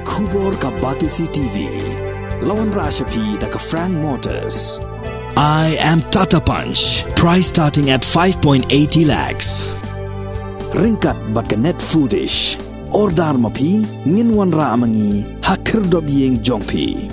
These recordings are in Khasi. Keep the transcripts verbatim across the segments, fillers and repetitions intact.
Khubor ka Batesi T V. La wanrah sha phi da ka Frank Motors. I am Tata Punch. Price starting at five point eighty lakhs. Ryngkat bad ka Net Foodish. Order ma phi, ngin wanrah ma ngi ha khyrdop ïing jong phi.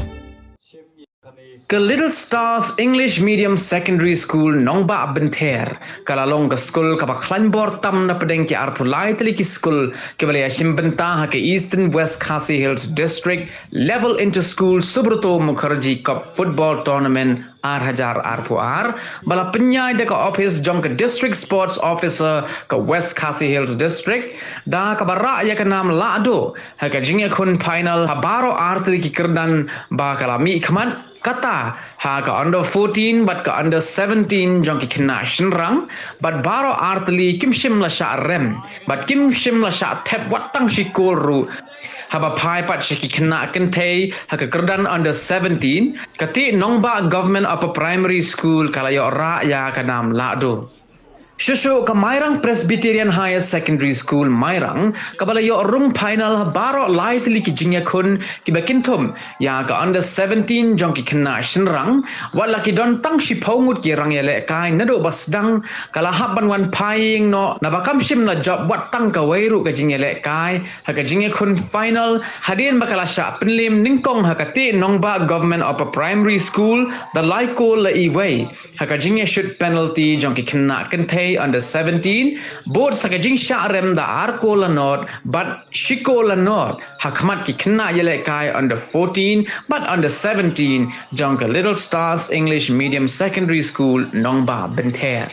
Ka Little Stars English Medium Secondary School, Nongbah Bynther, ka la long ka skul kaba khlaiñ bor tam na pdeng ki arphew lai tylli ki skul kiba la ïashim bynta ha ka Eastern West Khasi Hills District Level Inter School Subroto Mukherjee Cup Football Tournament ar hajar arphew ar, ba la pynïaid da ka ophis jong ka District Sports Officer ka West Khasi Hills District, da kaba rah ïa ka nam lahduh ha ka jingïakhun final ha baroh artylli ki kyrdan ba ka la mihkhmat, kata ha ka under fourteen bad ka under seventeen jong ki khynnah shynrang, bad baroh artylli kim shym la shah rem bad kim shym la shah thep wat tang shi kol ruh. Haba phai pat sha ki khynnah kynthei ha ka kyrdan under seventeen, ka T. Nongbah Government Upper Primary School ka la ïoh rah ïa ka nam lahduh. Shuh shuh ka Mairang Presbyterian Higher Secondary School Mairang, kaba la ïoh rung final ha baroh lai tylli ki jingïakhun kiba kynthup ïa ka under seventeen jong ki khynnah shynrang, wat la ki don tang shiphew ngut ki rangïalehkai naduh ba sdang, ka la hap ban wan phai ïing noh naba kam shym la jop wat tang kawei ruh ka jingïalehkai ha ka jingïakhun final, hadien ba ka la shah pynliem nyngkong ha ka T. Nongbah Government Upper Primary School da lai kol la iwei ha ka jingïashut penalty jong ki khynnah kynthei under seventeen, bud sa ka jingshah rem da ar kol la nod bad shi kol la nod ha khmat ki khynnah ïalehkai under fourteen bad under seventeen jong ka Little Stars English Medium Secondary School, Nongbah Bynther.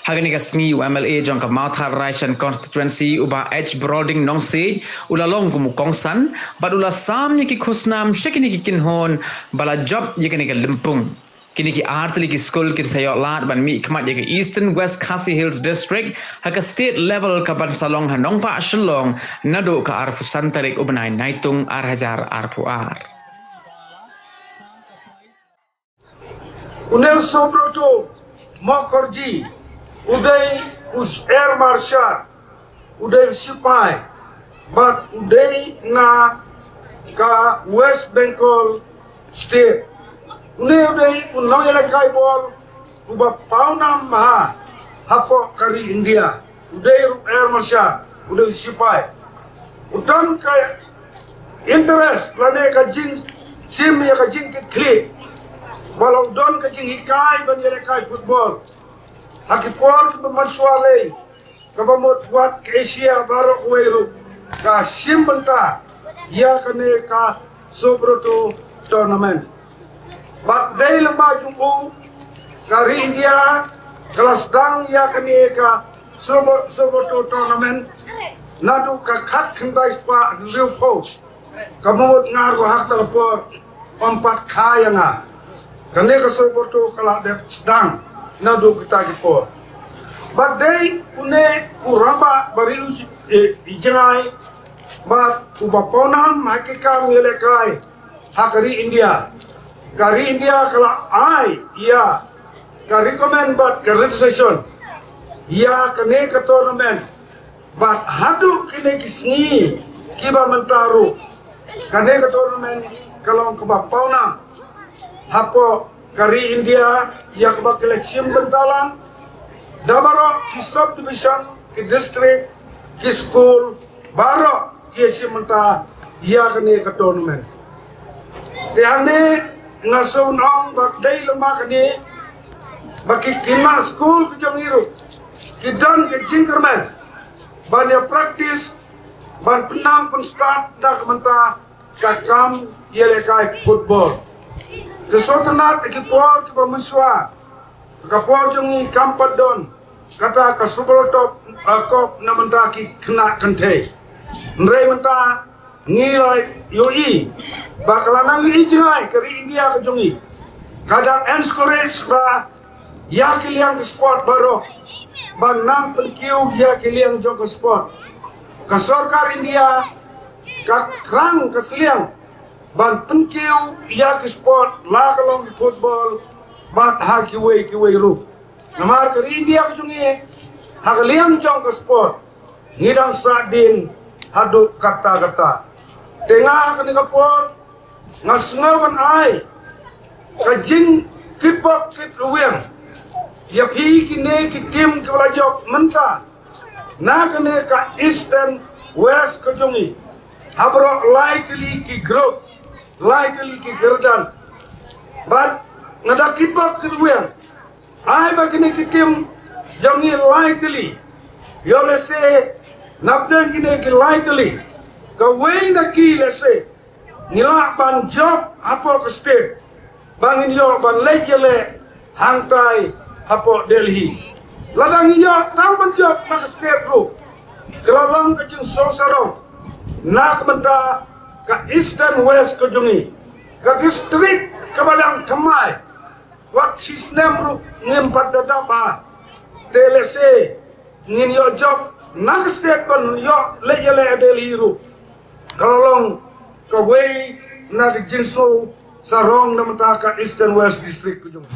Ha kane ka sngi u M L A jong ka Mawthadraishan Constituency, u Bah H. Brolding Nongsiej, u la long kum u kongsan bad u la sam ïa ki khusnam sha kine ki kynhun ba la jop ïa kane ka lympung. Kine ki artylli ki skul kin sa ïoh lad ban mihkhmat ïa ka Eastern West Khasi Hills District ha ka state level kaban sa long ha nongbah Shillong naduh ka arphew san tarik u bnai Naitung ar hajar arphew ar. Une u Subroto Mukherjee u dei u Air Marshal, u dei u sipai bad u dei na ka West Bengal State. Une u dei u nongïalehkai bol uba pawnam bha hapoh ka ri India. U dei ruh u Air Marshal, u dei u sipai. U don ka interest lane ka jingshim ïa ka jingkitkhlieh, ba la u don ka jinghikai ban ïalehkai football. Ha ki por kiba mynshuwa lei, kaba mut wat ka Asia baroh kawei ruh ka shim bynta ïa kane ka Subroto Tournament. Bad dei lem bad jong u, ka ri India ka la sdang ïa kane ka Subro-, Subroto Tournament naduh ka khatkhyndai spah hynriewphew. Ka mut nga ruh ha kata ka por ym pat kha ïa nga. Kane ka Subroto ka la dep sdang naduh kita ki por. Bad dei une u rangbah ba riewjngai, eh, jngai, bad uba pawnam ha ki kam ïalehkai ha ka ri India. Ka ri India ka la ai ïa ka recommend bad ka registration ïa kane ka tournament. Bad haduh kine ki sngi kiba mynta ruh, kane ka tournament ka long kaba pawnam hapoh ka ri India, ïa kaba ki la shim bynta lang da baroh ki subdivision, ki district, ki skul, baroh ki ïashim bynta ïa kane ka tournament. Te hangne nga sngewthuh ba dei lem bad kane ba ki khynnah skul ki jong ngi ruh ki don ka jingkyrmen ban ïa practice, ban pynnang pynstad da ka bynta ka kam ïalehkai football. Te sngewtynnat ha ki por kiba mynshuwa, ka por jong ngi kam pat don kata ka Subroto, uh, Cup na bynta ki khynnah kynthei. Hynrei mynta ngi la ïohi ba ka la nang ïohi jngai ka ri India ka jong ngi, ka dang encourage ba ïa ki liang ki sport baroh, ban nang pynkiew ïa ki liang jong ka sport. Ka sorkar India ka khrang ka sliang ban pynkiew ïa ki sport, la ka long ki football bad ha kiwei kiwei ruh. Namar ka ri India ka jong ngi, ha ka liang jong ka sport, ngi dang sahdien haduh katta katta. Te nga kane ka por nga sngew ban ai ka jingkitbok kitrwiang ïa phi kine ki tim kiba la ïoh mynta na kane ka Eastern West ka jong ngi. Ha baroh lai tylli ki group, lai tylli ki kyrdan. Bad nga da kitbok kitrwiang ai ba kine ki tim jong ngi lai tylli. Ïoh lehse napdeng kine ki lai tylli, kawei na ki lehse ngi lah ban jop hapoh ka state ba ngin ïoh ban leit ïaleh hangtai hapoh Delhi. Lada ngi ïoh tang ban jop na ka state ruh, ka la long ka jingsngewsarong na ka bynta ka Eastern West ka jong ngi, ka district kaba dang thymmai. Wat shisnem ruh ngim pat da dap ba te lehse ngin ïoh jop na ka state ban ïoh leit ïaleh Delhi ruh. Ka la long kawei na ka jingsngewsarong na bynta ka Eastern West District ka jong.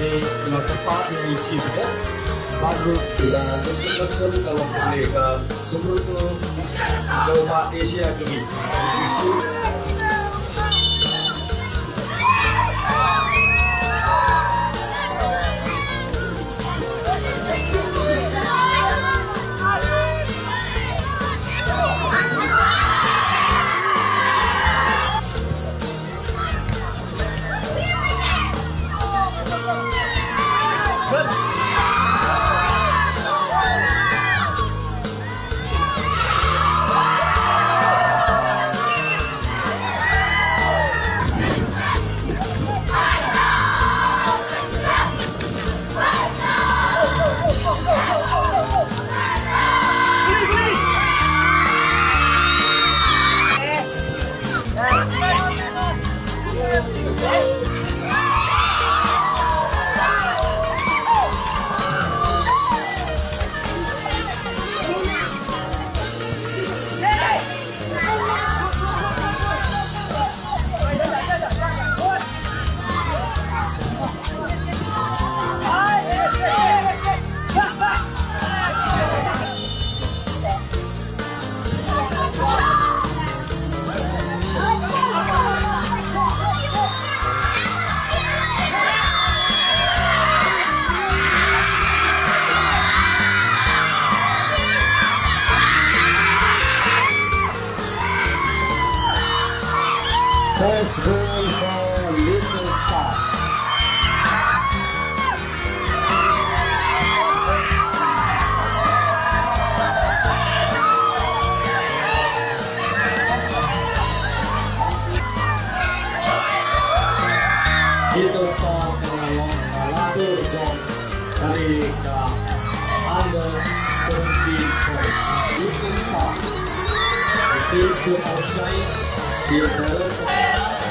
Te nga kyrpad ïa i Chief Guest, bad ruh ïa ka Chief Guest ka long kane ka Sumrutu Jylla Asia Kami. First goal for Little Star. Little Star ka la long ka la dur jong kane ka under seventeen boys. Little Star. It seems to outshine the others.